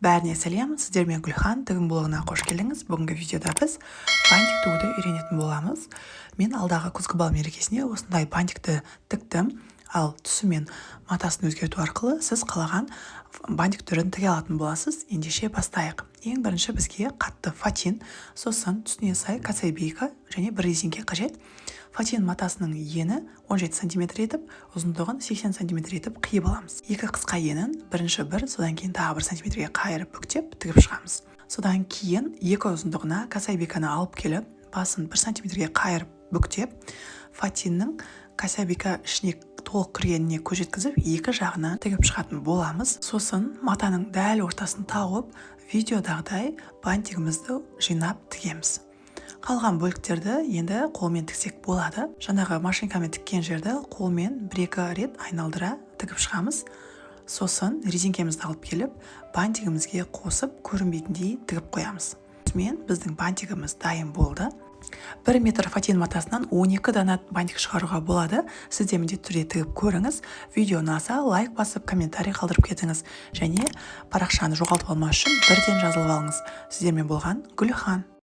Бәріне сәлем! Сіздермен Гүлхан. Тігін блогына қош келдіңіз! Бүгінгі видеода біз бантик тігуді үйренетін боламыз. Мен алдағы күзгі бал мерекесіне осындай бантикті тіктім. Ал түсі мен матасын өзгерту арқылы сіз қалаған бантик түрін тіге алатын боласыз. Ендеше, бастайық. Ең бірінші бізге қатты фатин, сосын түсіне сай кособейка және бір резеңке қажет. Фатин матасының ені 17 сантиметр етіп, ұзындығын 80 сантиметр етіп қиып аламыз. Екі қысқа енін бірінші бір, содан кейін тағы 1 сантиметрге қайырып, бүктеп тігіп шығамыз. Содан кейін екі ұзындығына кособейканы алып келіп, басын 1 сантиметрге қайырып, бүктеп, фатиннің кособейка ішіне толық кіргеніне көз жеткізіп, екі жағынан тігіп шығатын боламыз. Сосын матаның дәл ортасын тауып, видеодағыдай бантигімізді жинап тігеміз. Қалған бөліктерді енді қолмен тіксек болады. Жаңағы машинкамен тіккен жерді қолмен бір екі рет айналдыра тігіп шығамыз. Сосын резеңкемізді алып келіп, бантигімізге қосып, көрінбейтіндей тігіп қоямыз. Осымен біздің бантигіміз дайын болды. 1 метр фатин матасынан 12 дана бантик шығаруға болады. Сіз де міндетті түрде тігіп көріңіз. Видео ұнаса, лайк басып, комментарий қалдырып кетіңіз және парақшаны жоғалтып алмас үшін бірден жазылып алыңыз. Сіздермен болған Гүлхан.